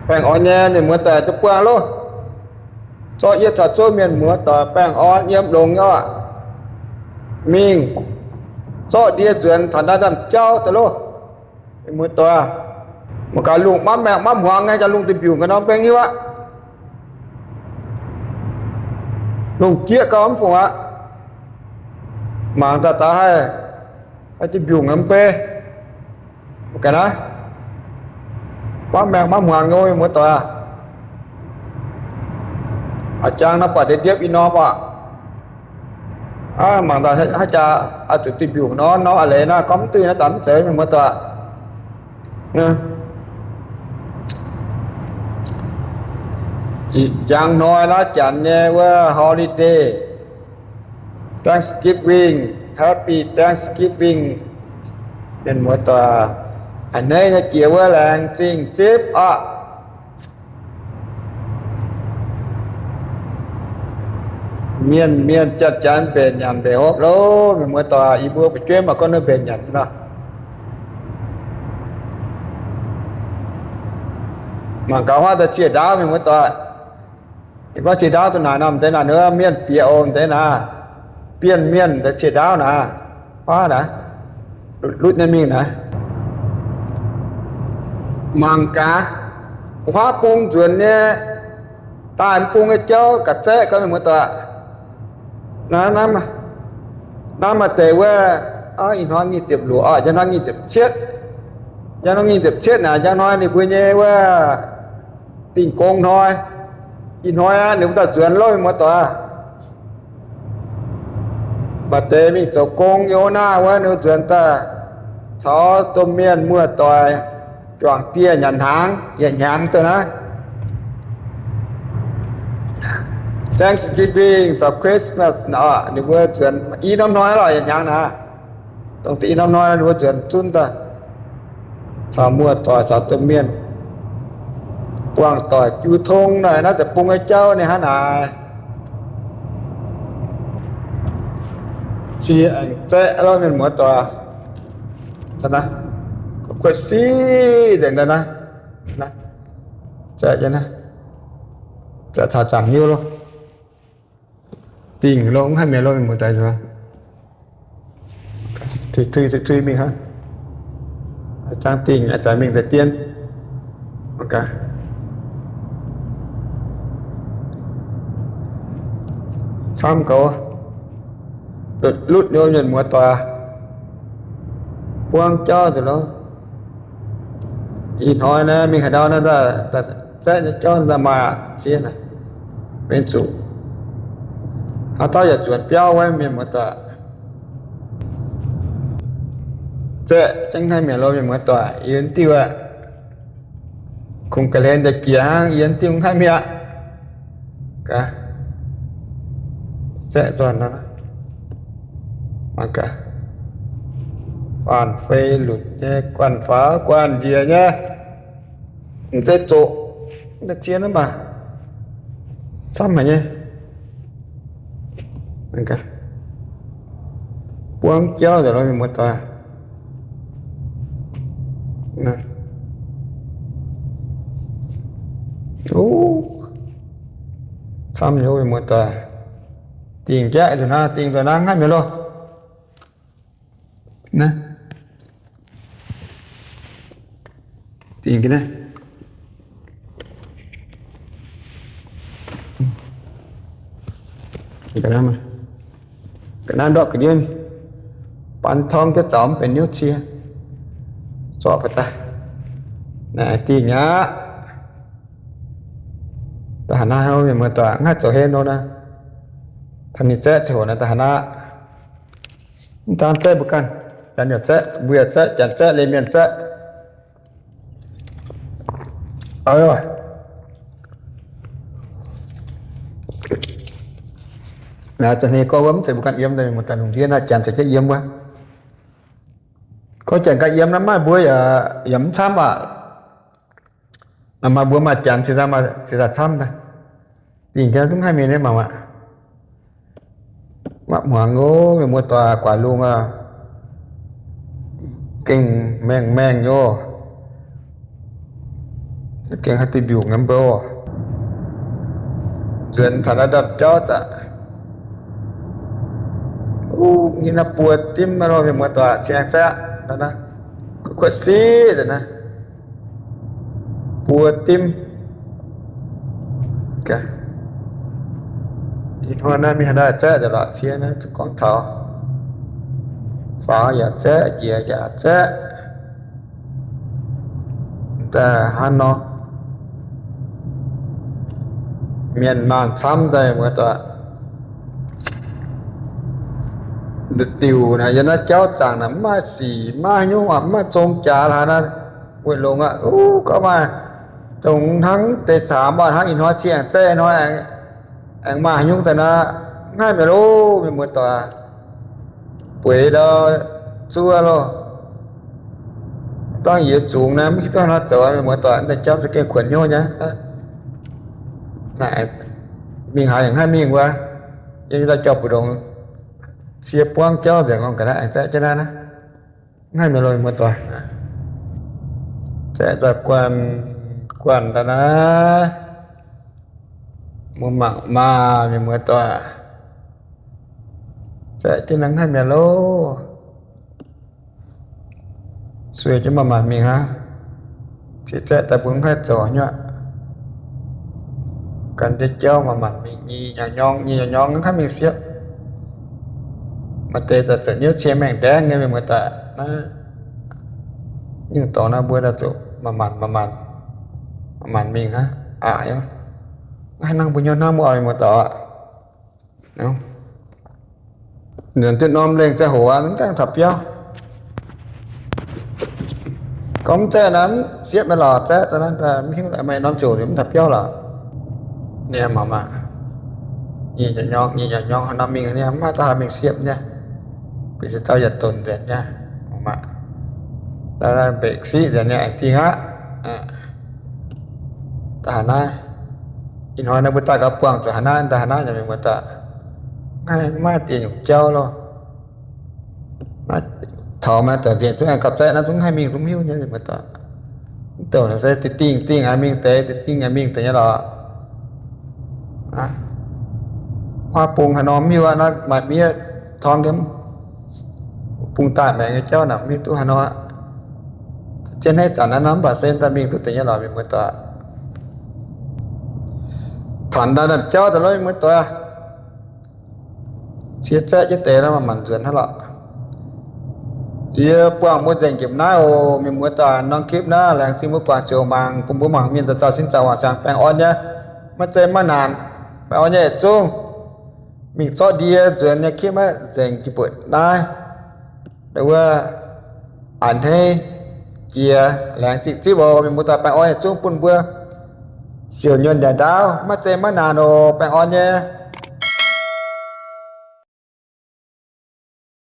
Baengh orn nyei mienh muoz doic duqv buangh loh. Zorqv yie taux zouv mienh muoz doic baengh orn yiem longx nyei oc. Mingh zorqv ndie nzuonx taux naaiv ndaamv-jauv daaih loh. Mienh muoz doic, mangc gaax lungh maiv maengh maiv hmuangx nyei, jaa lungh duih mbiungc ga'norm beng hiuv aqv. Lungh jieqv gau mv fungc aqv. Mangc daaih daaih haih, haih duih mbiungc mv bei. Ga'naaiv maiv maengh maiv hmuangx nyei, mienh muoz doic. A'jangv nor buatc ndie ndiepv i norm oc. Mangc daaih haaix jaax oix zuqc duih mbiungc nor, norm a'leiz naaiv gorngv mv duih naaiv daaih mv zeiz, mienh muoz doic. Ih jangx hnoi naaiv janx nyei wuov holiday, Thanksgiving, Happy Thanksgiving. Mienh muoz doic, a'hneiv nyei jiex wuov laengz zingh zipv oc. Mienh mienh janx janx mbenc nyanc mbenc hopv loh, mienh muoz doic. Yie mbuo fu'jueiv maaih gorngv ninh mbenc nyanc nor. Mangc gaax huaav daaih ciex ndaauv, mienh muoz doic. Yie gorngv ciex ndaauv dongh naaic nor, m'deix naaic wuov mienh bieqc oc, m'deix naaic, bienh mienh daaih ciex ndaauv naaic, huaav naaic, lutv nyei mingh naaic. Mangc gaax, huaav bung nzuonx nyei, daaih mv bung nyei jauv ga'zaeqv gau, mienh muoz doic. Naaiv, naaiv maaih deix wuov, ih hnoi nyic ziepc luoqc, njang hnoi nyic ziepc cietv, njang hnoi nyic ziepc cietv naaic, njang hnoi ninh mbuo nyei wuov dingh gong hnoi. Ih hnoi aqv, ninh mbuo daaih nzuonx loh, mienh muoz doic. Maaih deix mingh zoux gong yiem wuov naaiv wuov, ninh mbuo nzuonx daaih caux domh mienh muoz-doic juangc dieh nyanc hnaangx, yietc hnyangx daaih naaiv. Thanksgiving caux Christmas naaic, ninh mbuo nzuonx i norm hnoi lorqc, yietc hnyangx naaic. Dongh deix i norm hnoi ninh mbuo nzuonx zunv daaih caux muoz-doic caux domh mienh buangh doic jiu tong naaic, naaiv deix bung nyei jauv ninh hnangv naaic. Cie aengx zaeqv loh, mienh muoz-doic. Kuotv siqv nzengc daaih naaiv. Zaeqv, zaeqv taux zaangc hnyouv loh. Dingh loh, mv haih mi'aqv loh, mienh muoz-doic. Tui mingh hnangv. Jangx dingh, a'zanc mingh daaih dien. Camv gaux, lutv nyei mienh muoz-doic. Buangv jauv nzengc loh. Ih hnoi naaiv mingh haaix ndau naaiv, zaeqv nyei jauv daaih maaih ziex naaic, mv zuqc haaix dauh yaac zuonx biauv wuov, mienh muoz-doic. Zaeqv jangv hnangv mi'aqv loh, mienh muoz-doic. Yie diuh aqv, kungx ga'hlen daaih jiex hnangv, yie diuh hnangv mi'aqv. Zaeqv nzunc nor, mangc gaax, faanh fei lunc nyei, guanh faaux guanh njiec nyei. M'zeiz zoqc, m'zeiz zien aqv baac camv haic nyei. Buangv jauv nzengc loh, mienh muoz-doic. Camv nyei, mienh muoz-doic. Dingh jaqv nzunc naaiv, dingh nzunc naaiv hnangv mi'aqv loh. Dingh naaiv, ga'naaiv ndortv ga'ndiev, ban torngv jienv zaux mv benx niouv cie. Zorqv ba'daaih. Naaiv dingh aqv. Da'haaix nor mienh muoz-doic, mv haih zoux hlen nor naaiv. Taux ninh zaeqv ziangh hoc naaiv da'haaix nor. Mv daan zaeqv mbuo ganh, janx yaac zaeqv, mbuo yaac zaeqv, janx zaeqv, leiz mienh zaeqv. Naaiv zanc hnih gorngv wuov mv zeiz mbuo ganh yiem, mienh muoz-doic, lungh ndiev naaiv janx caux jienv yiem wuov. Gorngv janx ganh yiem naaiv maaih mbuo yaac mv camv aqv. Naaiv maaih mbuo maaih janx cingx daaih, cingx daaih camv daaih. Dingh gau zungv haih mienh nyei mangc aqv. Maiv hmuangx ov, mienh muoz-doic, guaax lungh aqv. Gengh maengh maengh nyei. Gengh haih duih mbiungc nyei mbuo. Nzuonx taux naaiv ndorm jauv daaih, uv, ninh naaiv buo dimv maiv lorh, mienh muoz doic, cing-aengx zaeqv, kuotv-kuotv siqv nzengc naaiv, buo dimv. Ih hnoi naaiv mingh haaix nor zaeqv nzengc lorqc, cie naaiv zuqc gorngv taux faaux yaac zaeqv, njiec yaac zaeqv. Daaih hnangv nor, mienh maanh camv daaih muoz-doic. Diuc naaic yiem naaiv jauv zaangc naaic mv maaih sic maiv maaih nyungc, mv maaih zong jaax haaix naaiv, weic longx aqv. Uv, gorngv maaih dongh hnangv deix caamx hnangv ih hnoi cing-aengx zaeqv hnoi, aengx maaih haaix nyungc daaih naaiv, mv haih mi'aqv loh, mienh muoz-doic. Bueix ndau zuov loh. Dangh yie zungx naaiv mv hiuv duqv haaix nor zoux, mienh muoz-doic, daaih jauv za'gengh kuonx hnyouv nyei. Mingh haaix yaac mv haih mingh wuov. Yiem ndau jauv mbu'ndongx, cie buangv jauv nzengc, gorngv ga'naaiv aengx zaeqv jienv naaiv, mv haih mi'aqv loh, mienh muoz-doic. Zaeqv daaih guanh guanh daaih naaiv, mbuo mangc maah, mienh muoz-doic. Zaeqv jienv naaiv mv haih mi'aqv loh. Sueih jienv manc-manc mingh hnangv. Cie zaeqv daaih mbuo mv haih zoux nyuoqc. Gan ndiev jauv manc-manc mingh, nyei nyorng nyorng, nyei nyorng nyorng, mv haih mingh siepv. Maaih deix daaih zoux hnyouv cie maengh ndaengv nyei, mienh muoz-doic. Naaiv nyungc dorngx naaiv mbuo daaih zuqc manc-manc, manc-manc, manc-manc mingh hnangv aqv. Mv haih nangh mbuo hnyouv hnangv mbuo oix mienh muoz-doic. Nzuonx duqv norm lengh ziangh hoc aqv, mv gaengh taux biauv. Gorngv mv zaeqv naaiv, siepv nyei lorqc, zaeqv daaih naaiv daaih mv hiuv, maaih norm ziouc mv taux biauv lorqc. Niaa, mangc maah, nyei nyorng nyorng, nyei nyorng nyorng, haaix norm mingh niaa, mv maaih dauh haih mingh siepv nyei. Bieqc se dauh yietc donx nzengc nyei. Mangc maah, mbenc siqv nzengc nyei, aengx dingh aqv. Daaih haaix naaiv, ih hnoi naaiv mbuo daaih gauh buangh zuqc haaix naaiv, daaih haaix naaiv nyei, mienh muoz-doic. Mv maaih dieh nyungc jauv loh. Taux maaih deix nzengc zungv aengx gauh zaeqv naaiv, zungv mv haih mingh, zungv mv hiuv nyei, mienh muoz-doic. Mv douc se dingh dingh aengx mingh deix, dingh dingh aengx mingh deix nyei lorqc. Huaav bung haaix norm mv hiuv aqv, naaiv maaih miev torngv jienv bung daaih maengx nyei jauv naaic, mv hiuv duqv haaix nor aqv. Zien hneiv zanc naaiv nor mv baac se daaih mingh duqv deix nyei lorqc, mienh muoz-doic. Taux ndau naaiv jauv daaih lorqc, mienh muoz-doic. Cie zaeqv jienv deix naaiv, manc-manc nzuonx hnangv lorqc. Yie buangh mbuo nzengc njiepc naaiv oc, mienh muoz-doic. Norm คลิป naaiv laengz zingh mbuo guangc ziouc mangc, bun mbuo mangc mienh dauh dauh sin zaangc wangc siangx baengh orn nyei, maiv zeiz maiv naanc, baengh orn nyei yietc zungv. Mingh zorqv ndie nzuonx nyei คลิป naaiv nzengc jiex buatc naaiv. Wuov, a'hneiv jiex, laengz zingh zipv oc, mienh muoz-doic. Baengh orn yietc zungv bun mbuo siouc nyuonh ndaauv, maiv zeiz maiv naanc oc, baengh orn nyei.